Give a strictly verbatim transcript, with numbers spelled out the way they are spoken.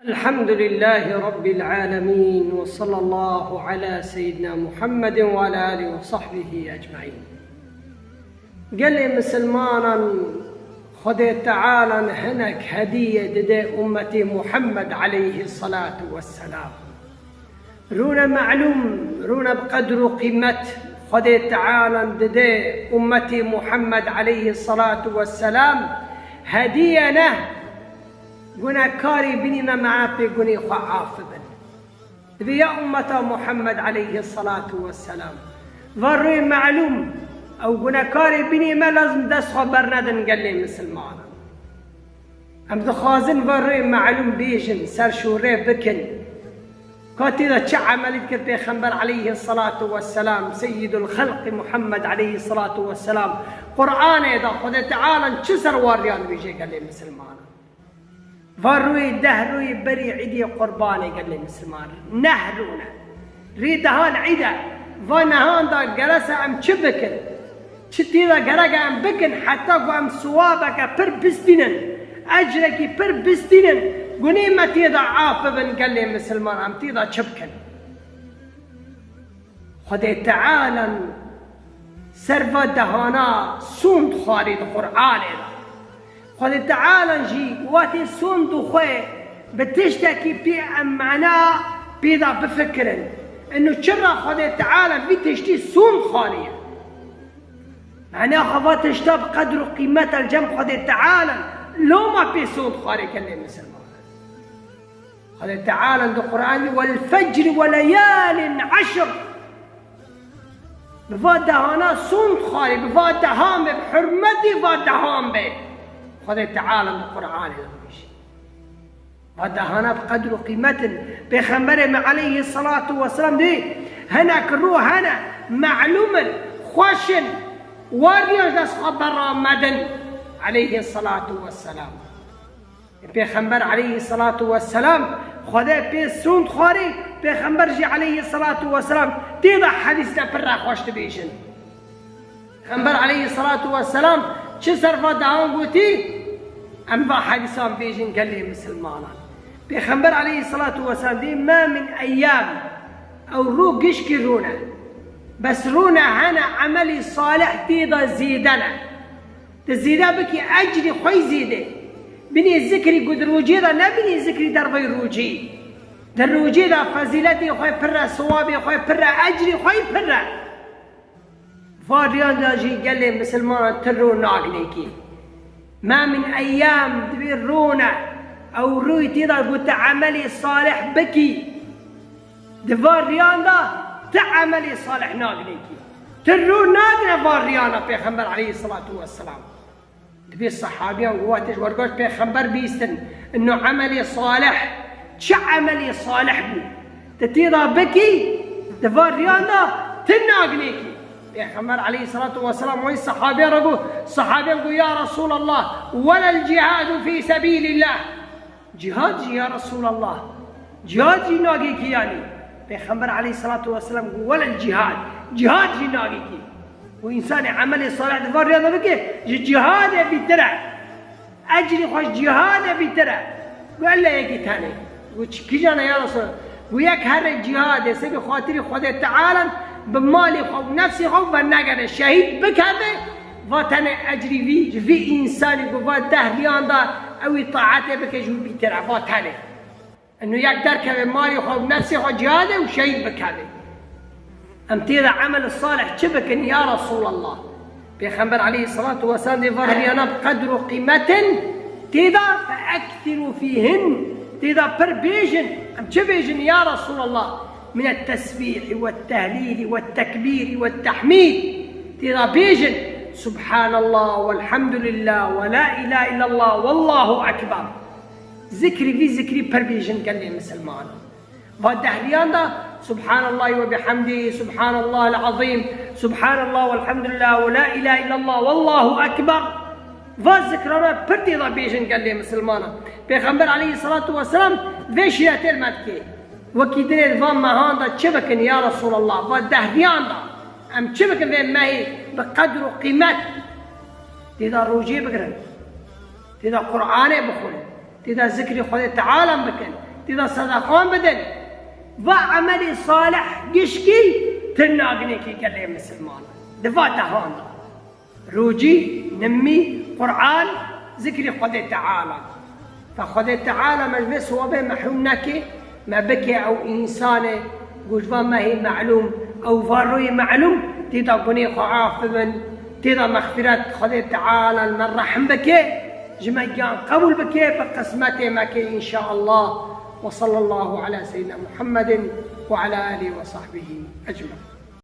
الحمد لله رب العالمين، وصلى الله على سيدنا محمد وعلى آله وصحبه أجمعين. Gelê misilmanan, Xwedê Teala hinek hediye dide ummetê Muhammed aleyhi salatu vesselam. Rûne melûm, rûne bi qedr û qîmet Xwedê Teala dide ummetê Muhammed aleyhi salatu vesselam hediye ne. Gunekarê binî me, me pê gunê xwe afibin. Divê ya ummeta Muhammed aleyhi salatu vesselam. Va rûyê melûm, ew gunekarê binî me lazim dest xwe bernedin gelê misilmanan. Em dixwazin va rûyê melûm bêjin, serşûrê bikin. Ka tê de çi emelî dikir Pêxember aleyhi salatu vesselam, Seyyidul Xelqi Muhammed aleyhi salatu vesselam, Qur'anê de Xwedê Teala çi ser wariyan wêjê gelê misilmanan. Va rûyê deh rûyê berî îdê qurbanê gelê misilman. Neh rûne. Rê dehan îd e. Va nehan da gerese em çi bikin? Çi tê de gerek em bikin heta ku em siwabeke pir bistînin, ecrekî pir bistînin, gunê me tê de afibin gelê misilman, em tê de çi bikin? Xwedê Teala ser va dehana sûnd xwarî di Qur'anê de. Xwedê Teala jî wextê sûnd dixwe bi tiştekî pê em mana pê de bifikirin. Ino çira Xwedê Teala vî tiştî sûnd xwariye? Mana xwe va tişta bi qedr û qîmeta li cem Xwedê Teala loma pê sûnd xwarê gelê misilman. Xwedê Teala di Qur'anê, "Wel fecri we leyalin eşr." Bi va dehana sûnd xwarî, bi va dehan be, bi hurmetî va dehan be. Xwedê Teala di Qur'anê de dibêje. Va dehana bi qedr û qîmet in. Pêxemberê me aleyhi salatu vesselam dê hinek rû hene, melûm in, xweş in, wariyan dest xwe beramedin. Aleyhi salatu vesselam. Pêxember aleyhi salatu vesselam, Xwedê pê sûnd xwarî, Pêxember jî aleyhi salatu vesselam tê de hedîs de pir rexweş dibêjin. Pêxember aleyhi salatu vesselam çi ser va dehan gotî, em va hedîsan bêjin gelê misilmanan. Pêxember aleyhi salatu vesselam dê, "Ma min eyyam", ew rû gişkî rûne. Bes rûne hene emelî salih tê de zêde ne. Di zêde bikî ecrî xwe yî zêde. Binê zikrî ku di rojê de ne binê zikrî dervey rojê. Di rojê de fezîletê xwe pir e, siwabê xwe pir e, ecrî xwe yî pir e. Va riyan de jî gelê misilmanan ti rû naginêkî. Ma min eyyam dibê rûne. Ew rûyê tê de ku ti emelê salih bikî. Di va riyan de ti emelê salih naginêkî. Ti rû nagine va riyana Pêxember aleyhi salatu vesselam. Dibê sehabiyan ku wextê ji wergoş Pêxember bîstin, ino emelê salih, çi emelê salih bû? Ti tê de bikî, di va riyan de ti naginêkî. Pêxember aleyhi salatu vesselam wê sehabiyan re got, sehabiyan got, "Ya Resulallah, welel cihadu fî sebîlillah." Cihad jî ya Resulallah. Cihad jî nagêkî yanî. Pêxember aleyhissalatu vesselam got, "Welel cihad." Cihad jî nagêkî. Û însanê emelê salih di van riya de bike, ji cihadê bîtir e. Ecrî xwe ji cihadê bîtir e. Got, "Ella yekî tenê." Got, "Çi kîjan e ya Resul?" Got, "Yek here cihadê, sê bi xatirî Xwedê Teala bi malê xwe û nefsê xwe venegere, şehîd bikeve." Va tenê ecrî vî, ji vî însanî ku va deh riyan da, ew î taetê bike ji wî bîtir e, va tenê. Eno yek derkeve malê xwe û nefsê xwe cihadê û şehîd bikeve. Em tê de emel salih çi bikin ya Resulallah? Pêxember aleyhissalatu vesselam dê va riyana bi qedr û qîmetin tê de fe ekthirû fîhin, tê de pir bêjin. Em çi bêjin ya Resulallah? Min et-tesbîhi wet-tehlîli wet-tekbîri wet-tehmîd. Tê de bêjin, "Subhanallah, welhamdulillah, we la ilahe illallah, wallahu ekber." Zikrî vî zikrî pir bêjin gelê misilmanan. Va dehriyan de, "Subhanallah we bihamdî, Subhanallah el-azîm, Subhanallah, welhamdulillah, we la ilahe illallah, wallahu ekber." Va zikrana pir tê de bêjin gelê misilmanan. Pêxember aleyhissalatu vesselam vê şîretê li me dike. Wekî dinê di van mehan de çi bikin ya Resulallah? Va dehriyan de em çi bikin vê mehê bi qedr û qîmet? Tê de rojê bigirin. Tê de Qur'anê bixwin. Tê de zikrî Xwedê Teala bikin. Tîda sedeqan bidin. Va emelê salih gişkî tirnaginekî gelê misilmanan. Di va dehan de. Rûcî, nimî, Qur'an, zikrî Xwedê Teala. Fe Xwedê Teala me ji vê siwabê mehrûm neke, me bike ew însanê, ku ji va mehê melûm, ew va royê melûm, tê de gunê xwe af bibin, tê de mexfiret Xwedê Teala li me rehm bike, ji me giyan qebûl bike, bi qismetê me ke înşaallah. Ve sallallahu ala seyyidina Muhammedin ve ala alihi ve sahbihi ecmaîn.